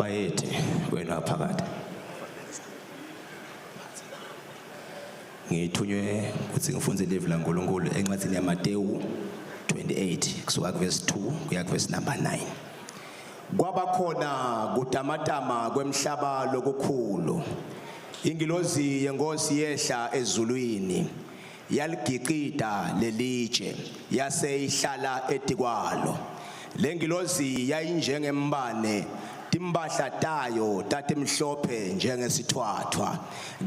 Bayethe wena phakathi. Ngithunywe ukuthi ngifunde live laNkulunkulu encwadini yaMateyu 28 kusuka kuverse 2 kuya kuverse number 9. Kwaba khona kutamatama kwemhlaba lokukhulu. Ingilozi yenkosi yehla ezulwini yaligicida lelitshe yase ihlala etikwalo. Lengilozi yayinjengembane timpahla tayo tatimhlophe njengesithwathwa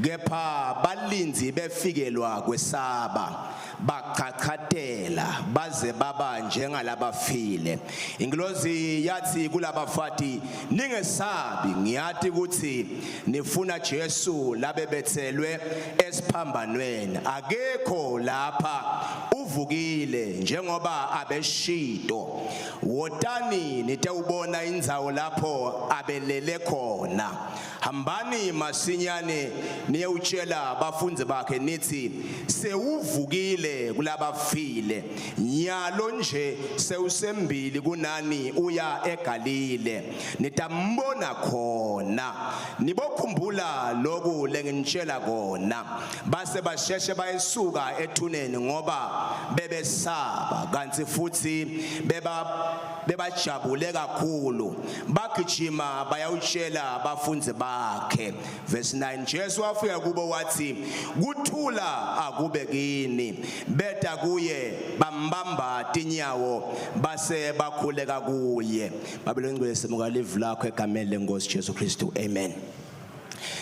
kepha balindzi befikelwa kwesaba bachachatela baze baba njengalabafile ingilozi yathi kulabafati ningesabi ngiyati ukuthi nifuna Jesu labebethelwe esiphambanweni akekho lapha uvukile njengoba abeshito wotani nitewubona indzawo lapho abelele khona hambani masinyane niyewutshela abafundzi bakhe nithi sewuvukile kulabafile nyalo nje sewusembili kunani uya eGalile nitambona khona nibokhumbula lokhu lenginitshela kona base basheshe bayesuka ethuneni ngoba bebesaba kanti futhi beba bebajabule kakhulu bagijima bayawutshela abafundi bakhe verse 9 Jesu wafika kubo wathi kuthula akube kini beta kuye bambamba tinyawo base bakhuleka kuye babelwe ngcwele semuka live lakho egameni lenkosi Jesu Kristu amen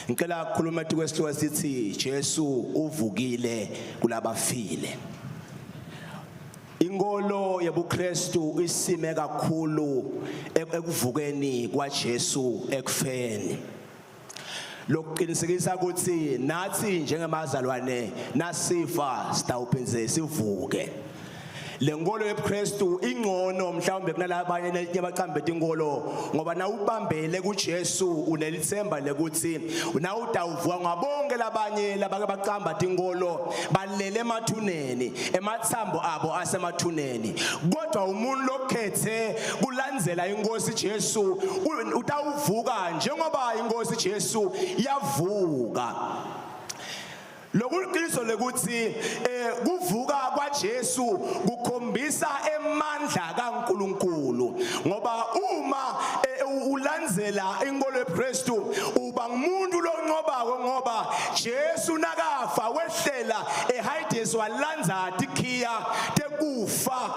Ngicela ukukhuluma etukwesihloko sithi Jesu uvukile kulabafile Inkolo yobuKristu isime kakhulu ekuvukeni kwaJesu ekufeni. Lokuqinisekisa ukuthi nathi njengemazalwane nasifa sitawuphindze sivuke. Lenkolo yobuKristu ingcono mhlawumbe kunalabanye letinye abacambe tinkolo ngoba nawubambele kuJesu unelithemba lekuthi nawutawuvuka ngabonke labanye labake bacamba tinkolo balele emathuneni emathambo abo asemathuneni kodwa umuntu lokhethe kulandzela inkosi Jesu utawuvuka njengoba inkosi Jesu yavuka Lokuliqiniso lekuthi eh kuvuka kwaJesu kukhombisa emandla kaNkuluNkulu ngoba uma eh, ulandzela inkolo yeKristu uba ngumuntu lonqobako ngoba Jesu nakafa wehlela eHades walandza tikhiya tekufa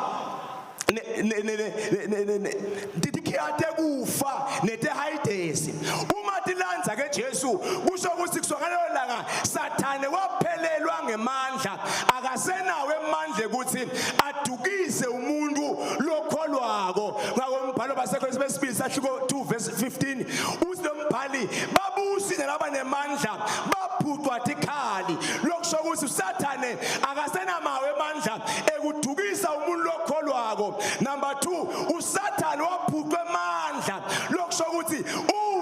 tikhiya tekufa netehayidesi uma tilandza ke Jesu kusho ukuthi kusuka ngalelo langa Sathane waphelelwa ngemandla akasenawo emandla ukuthi adukise umuntu lokholwako ngako umbhalo baseKorinte besibili sahluko 2 verse 15 uthi lo mbhali babusi nalaba nemandla baphucwa tikhali lokusho ukuthi uSathane akasenamawo emandla ekudukisa umuntu lokholwako number 2 uSathane waphucwa emandla lokusho ukuthi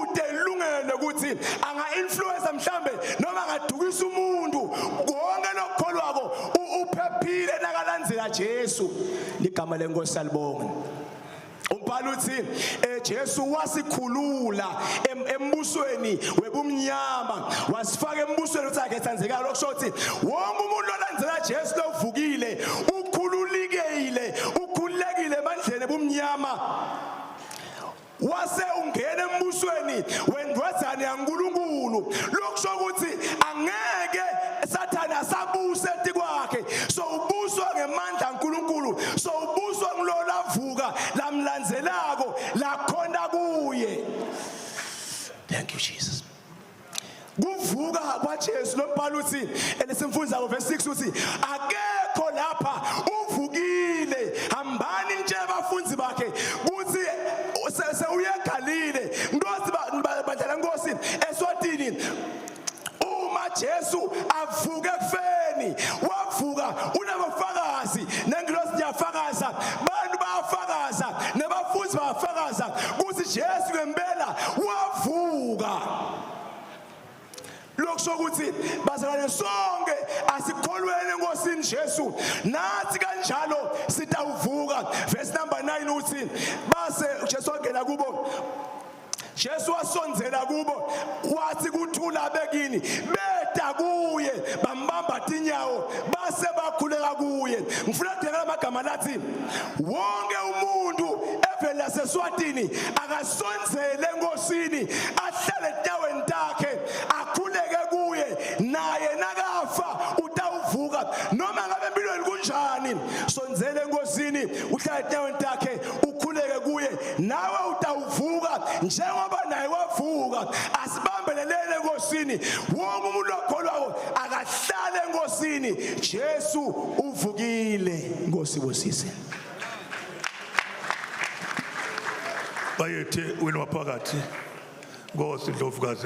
ude ilungelo ukuthi anga influence mhlambe noma angadukisa umuntu konke lokholwako uphephile nakalandzela Jesu ligama lenkosi alibonge umbhalo uthi eh Jesu wasikhulula embusweni webumnyama wasifaka embusweni uthi akhe thanzekayo lokusho ukuthi wonke umuntu olandzela Jesu lovukile ukhululikile ukhululekile emandleni ebumnyama wase ungena embusweni wendwadzana yaNkuluNkulu lokusho ukuthi angeke sathane asabuse etikwakhe so ubuswa ngemandla kaNkuluNkulu so ubuswa ngilolavuka lamlandzelako lakhona kuye thank you Jesus kuvuka kwaJesu lombhalo uthi elisimfunzayo verse 6 uthi akekho lapha uvukile hambani nitshele abafundi bakhe kuthi sewuyegalile nkosi bandla lenkosi eswatini uma Jesu avuke ekufeni wavuka unabafakazi nengilosi iyafakaza bantu bayafakaza nabafundi bayafakaza ukuthi Jesu ngempela wavuka lokusho ukuthi bazalwane sonke asikholweni enkosini Jesu nathi kanjalo sitawuvuka verse number 9 uthi base uJesu wangena kubo Jesu wasondzela kubo wathi kuthula bekini beta kuye bambamba tinyawo base bakhuleka kuye. Ngifuna kudingela amagama lathi wonke umuntu eveli laseSwatini akasondzele enkosini ahlale etinyaweni takhe akhuleke kuye naye nakafa utawuvuka noma ngabe empilweni kunjani. Sondzele enkosini uhlale etinyaweni takhe ukhuleke kuye nawe utawuvuka njengoba naye wavuka. Asibambelelene enkosini, wonke umuntu okholwako akahlale enkosini. Jesu uvukile. Nkosi busise. Bayethe wena waphakathi Nkosi Ndlovukazi.